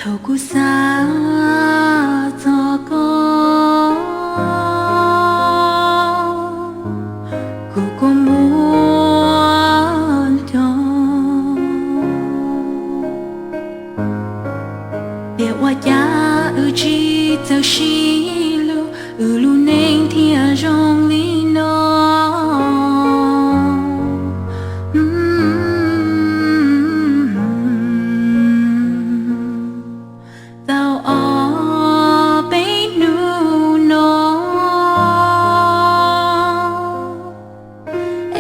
Thaum kuv xav txog koj, kuv kuj muaj nco. Tias ua cas wb tsis txawj sib hlub, wb lub neej thiaj zoo li no. Tau ob peb hnub no,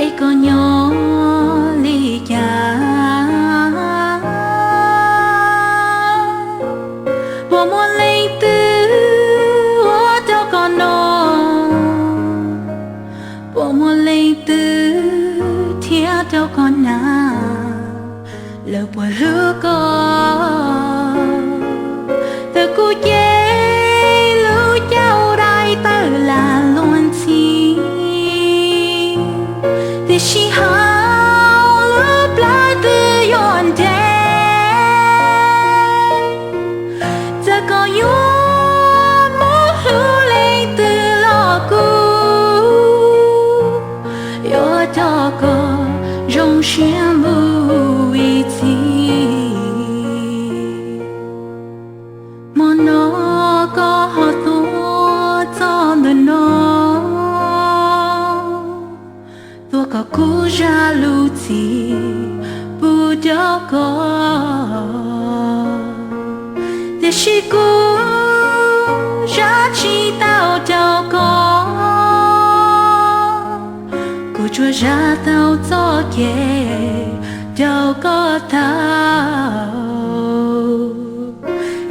es koj nyob li cas? Puas muaj leej twg ua rau koj no? Puas muaj leej twg thiab rau koj na? Lawv puas hlub koj? Thaum kuv cev lub cauj dai tawm lam luag ntxhi, tiam sis hauv lub plawv twb yuav nres. Txawm koj yuav muaj hlub leej twg los kuv yuav coj koj zoo siab mus ib txhis. Hmo no koj ho tuaj txog ntawm no, tuaj kom kuv zam lub txim pub rau koj, tiam sis kuv zam tsis tau rau koj. Kuv tsuas zam tau txoj kev rau koj tau.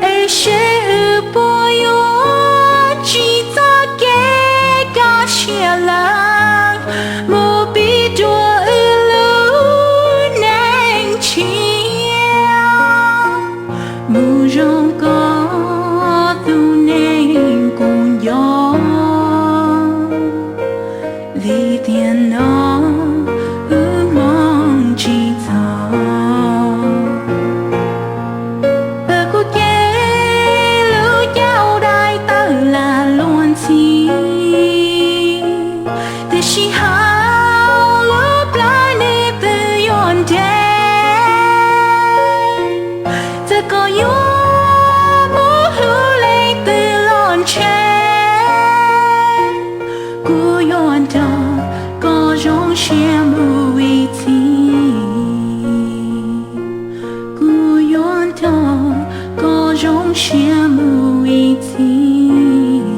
Es seb wb puas yuav tsim txoj kev koj siab lawm mus pib dua wb lub neej tshiab, mus zoo koj tus neeg kuv nco. Vim tiam no wb hmov tsis txog, thaum kuv cev lub cauj dai tawm lam luag ntxhi, tiam sis hauv lub plawv nws twb yuav nres. Txawm koj yuav muaj hlub leej twg los ntshe, kuv yuav nrog koj zoo siab mus ib txhis. Kuv yuav nrog koj zoo siab mus ib txhis.